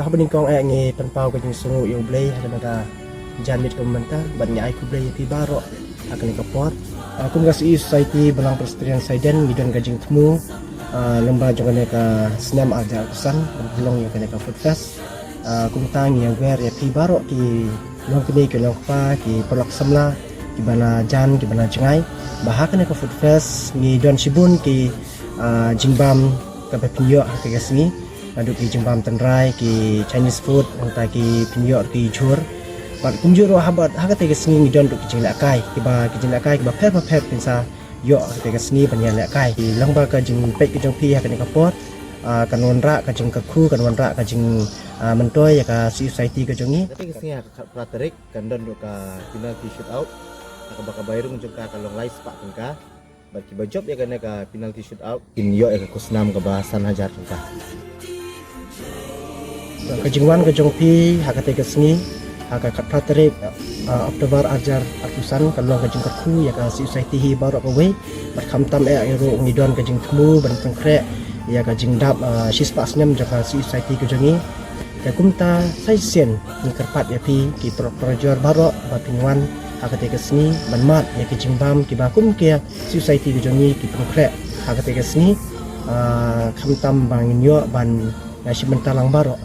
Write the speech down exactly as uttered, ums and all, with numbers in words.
Haba nyngkong eh ngi pynpaw ka jingsngew ïa U Blei ha kane ka janmiet kaba mynta bad ngi ai khublei ïa phi baroh ha kane ka por. Ah, kum ka Society Balang Presbyterian Saiden ngi don ka jingthmu, ah, lyngba jong kane ka snem ar hajar arphew san ban pynlong ïa kane ka Food Fest. Ah, kumta ngi ïawer ïa phi baroh ki longkmie ki longkpa ki paralok samla kiba na jan kiba na jngai ba ha kane ka Food Fest ngi don shibun ki, ah, jingbam kaba pynïoh ha kane ka sngi. Naduh ki jingbam tynrai, ki Chinese food, nangta ki pynïoh ki jhur. Bad kumjuh ruh ha bad ha kata ka sngi ngi don ruh ki jinglehkai kiba ki jinglehkai kiba pher ba pher phin sa ïoh ha kata ka sngi ban ïalehkai. Lyngba ka jingpeit ka jong phi ha kane ka por, ah, kan wanrah ka jingkyrkhu, kan wanrah ka jing, ah, myntoi ïa ka Society ka jong ngi. Kata ka sngi ha ka khatphra tarik kan don ruh ka penalty shootout. Ha kaba ka bai rung jong ka ka long lai spah tyngka. Bad kiba jop ïa kane ka penalty shootout kin ïoh ïa ka khusnam kaba san hajar tyngka. Ka jingwan ka jong phi ha kata ka sngi ha ka khatphra tarik, ah, October ar hajar arphew san kan long ka jingkyrkhu ïa ka Society hi baroh kawei. Bad khamtam eh ruh ngi don ka jingthmu ban pynkhreh ïa ka jingdap, ah, shispah snem jong ka Society ka jong ngi. Te kumta sa shisien ngi kyrpad ïa phi ki paralok parajor baroh ba phin wan ha kata ka sngi ban mad ïa ki jingbam kiba kum ka Society ka jong ngi ki pynkhreh ha kata ka sngi. Ah, khamtam ba ngin ïoh ban ïashim bynta lang baroh.